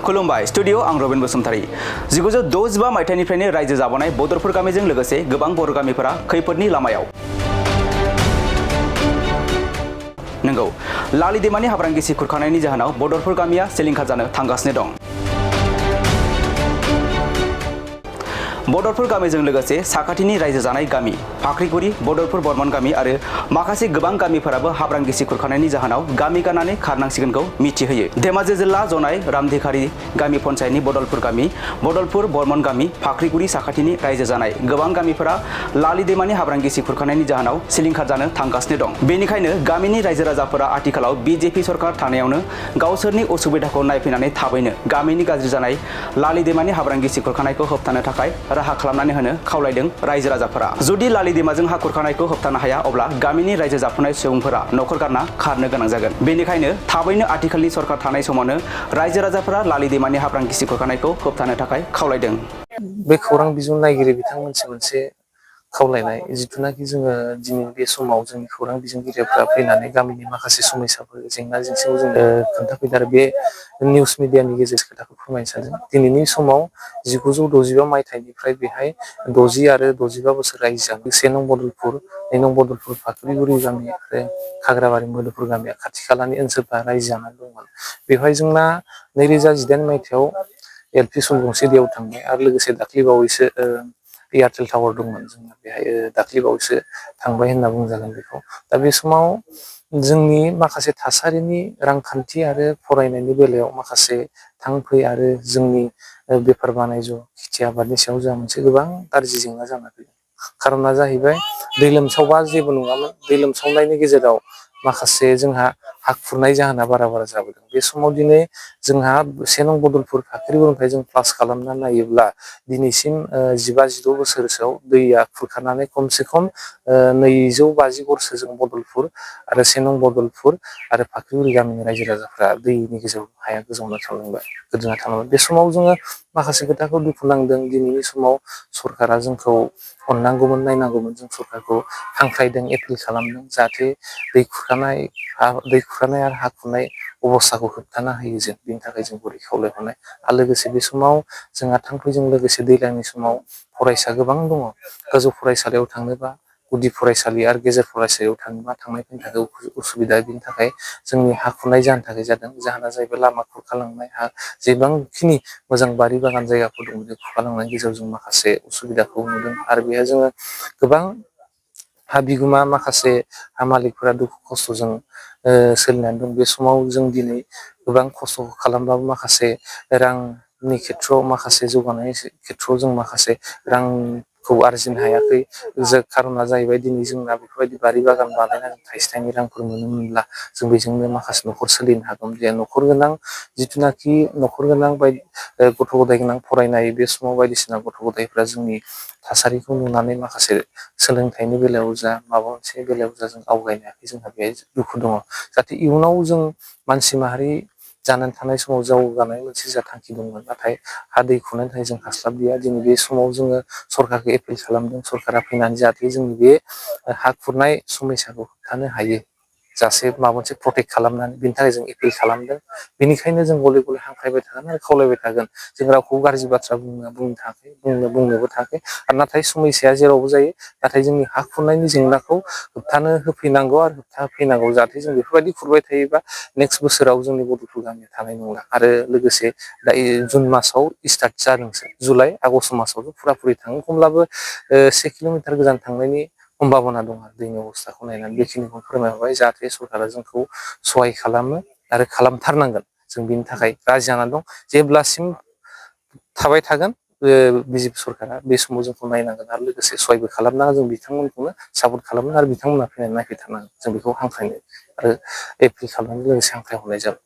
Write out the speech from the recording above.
खुलुमबाय स्टुडिअ आं रबिन बसुमतारी 1965 मायथाइनिफ्रायनो रायजो जाबोनाय बदरपुर गामिजों लोगोसे गोबां बर' गामिफोरा खैफोदनि लामायाव नंगौ लालि दैमानि हाब्रां गिसि खुरखानायनि जाहोनाव बदरपुर गामिया सिलिंखार जानो थांगासिनो दं। बदरपुर गामिजों लोगोसे साखाथिनि रायजो जानाय गामि फाख्रिगुरि बदरपुर बर्मन गामि आरो माखासे गोबां गामिफोराबो हाब्रां गिसि खुरखानायनि जाहोनाव गामि गारनानै खारनांसिगोनखौ मिथिहोयो। धेमाजि जिल्ला जनाय रामधिखारि गामि पन्चायतनि बदलपुर गामि बदलपुर बर्मन गामि फाख्रिगुरि साखाथिनि रायजो जानाय गोबां गामिफोरा लालि दैमानि हाब्रां गिसि खुरखानायनि जाहोनाव सिलिंखार जानो थांगासिनो दं। बेनिखायनो गामिनि रायजो राजाफोरा आथिखालाव बिजेपि सरकार थानायावनो गावसोरनि उसुबिदाखौ नायफैनानै थाबैनो गामिनि गाज्रि जानाय लालि दैमानि हाब्रां गिसि खुरखानायखौ होबथानो थाखाय राहा खालामनानै होनो खावलायदों रायजो राजाफोरा। जुदि लालि दैमाजों हा खुरखानायखौ होबथानो हाया अब्ला गामिनि रायजो जाफुनाय सुबुंफोरा नखर गारना खारनो गोनां जागोन। बेनिखायनो थाबैनो आथिखालनि सरकार थानाय समावनो रायजो राजाफोरा लालि दैमानि हाब्रां गिसि खुरखानायखौ होबथानो थाखाय खावलायदों। बे खौरां बिजों नायगिरि बिथांमोनसे मोनसे खावलायनाय जिथुनाखि जोङो दिनै बे समाव जोंनि खौरां बिजोंगिरिफ्रा फैनानै गामिनि माखासे समस्याफोर जेंना जेंसिखौ जोङो खोन्थाफैदों आरो बे निउस मिडियानि गेजेरजों खोथाखौ फोरमायनो सानदों। दिनैनि समाव 1965 मायथाइनिफ्राय बेहाय 60 आरो 65 बोसोर रायजो जादों। 1 नं बदलपुर 2 नं बदलपुर फाख्रिगुरि गामि आरो खाग्राबारि मोदोपुर गामिया खाथि खालानि ओनसोलफ्रा रायजो जानानै दंमोन। बेवहाय जोंना 2018 मायथाइयाव एलपि स्कुल गंसे दैयाव थांबाय आरो लोगोसे दाख्लैबावैसो एयारटेल टावार दंमोन जोंना बेहाय दाख्लैबावैसो थांबाय होनना बुंजागोन बेखौ। दा बे समाव जोंनि माखासे थासारिनि रांखान्थि आरो फरायनायनि बेलायाव माखासे थांफै आरो जोंनि बेफार बानिज्य खेथि आबादनि सायाव जोंहा मोनसे गोबां गाज्रि जेंना जानानै फैदों। खारना जाहैबाय दै लोमसावबा जेबो नङामोन। दै लोमसावनायनि गेजेराव माखासे जोंहा हा खुरनाय जाहोना बारा जाबोदों। बे समाव दिनै जोंहा 1 नं बदलपुर फाख्रिगुरिनिफ्राय जों प्लास खालामना नायोब्ला दिनैसिम 15-16 बोसोरसोआव दैया खुरखानानै खमसे खम 250 घरसो जों बदलपुर आरो 1 नं बदलपुर आरो फाख्रिगुरि गामिनि रायजो राजाफ्रा दैनि गेजेराव हाया गोजावना थालांबाय। बे समाव जोङो माखासे खोथाखौ दुखु नांदों। दिनैनि समाव सरकारा जोंखौ अननांगौमोन नायनांगौमोन। जों सरकारखौ हांख्रायदों एपिल खालामदों जाहाथे दै खुरखानाय आरो हा खुरनाय अबस्थाखौ होबथाना होयो जों बेनि थाखाय जों गुरै खावलायहरनाय आरो लोगोसे बे समाव जोंहा थांफैजों लोगोसे दैज्लांनि समाव फरायसा गोबां दङ। गोजौ फरायसालियाव थांनोबा गुदि फरायसालि आरो गेजेर फरायसालियाव थाङोबा थांनाय फैनो थाखाय उसुबिदा बिनि थाखाय जोंनि हा खुरनाय जाहोननि थाखाय जादों। जाहोना जाहैबाय लामा खुरखालांनाय हा जेसेबांखिनि मोजां बारि बागान जायगाफोर दं बे खुरखालांनायनि गेजेराव जों माखासे उसुबिदाखौ नुदों आरो बेहाय जोङो गोबां हा बिगोमा माखासे हा मालिकफोरा दुखु खस्थ'जों सोलिनानै दं। बे समाव जों दिनै गोबां खस्थ' खालामबाबो माखासे रांनि खेथ्रआव माखासे जौगानायनि खेथ्रआव जों माखासे रांखौ आरजिनो हायाखै। खारना जाहैबाय दिनै जोंना बेफोरबायदि बारि बागान बानायनानै थाइसे थाइनै रांफोर मोनो मोनब्ला जों बेजोंनो माखासे न'खर सोलिनो हागोन। जे न'खर गोनां जिथुनाखि न'खर गोनां गथ' गथाय गोनां फरायनाय बे समाव बायदिसिना गथ' गथायफ्रा जोंनि थासारिखौ नुनानै माखासे सोलोंथाइनि बेलायाव जा माबा मोनसे बेलायाव जा जों आवगायनो हायाखै जोंहा बेहाय दुखु दङ। जाहाथे इयुनाव जों मानसि माहारि जानानै थानाय समाव जौगानाय मोनसे जा थांखि दंमोन नाथाय हा दै खुरनायनि थाखाय जों हास्लाबलिया। दिनै बे समाव जोङो सरकारखौ एपिल खालामदों। सरकारा फैनानै जाहाथे जोंनि बे हा खुरनाय समयसाखौ होबथानो हायो जासे माबा मोनसे प्रटेक्ट खालामनानै बिनि थाखाय जों एपिल खालामदों। बेनिखायनो जों गले गले हांख्रायबाय थागोन आरो खावलायबाय थागोन। जों रावखौबो गाज्रि बाथ्रा बुंनोबो थाङाखै आरो नाथाय समयसाया जेरावबो जायो। नाथाय जोंनि हा खुरनायनि जेंनाखौ होबथानो होफैनांगौ आरो होबथाहोफैनांगौ जाहाथे जों बेफोरबायदि खुरबाय थायोबा नेक्स्ट बोसोराव जोंनि बदलपुर गामिया थानाय नंला आरो लोगोसे दा जुन मासाव स्टार्ट जादोंसो जुलाइ आगष्ट मासावथ' फुरा फुरि थाङो खमब्लाबो 1 किल'मिटार गोजान थांनायनि सम्भाबना दं आरो दैनि अबस्थाखौ नायनानै बेखिनिखौ फोरमायहरबाय जाहाथे सरकारा जोंखौ सहाय खालामो आरो खालामथारनांगोन। जों बिनि थाखाय राजि जानानै दं। जेब्लासिम थाबाय थागोन बिजेपि सरकारा बे समाव जोंखौ नायनांगोन आरो लोगोसे सहायबो खालामनाङा। जों बिथांमोनखौनो सापर्ट खालामो आरो बिथांमोना फैनानै नायफैथारनांगोन। जों बेखौ हांख्रायनो आरो एपिल खालामनायजों लोगोसे हांख्रायहरनाय जाबाय।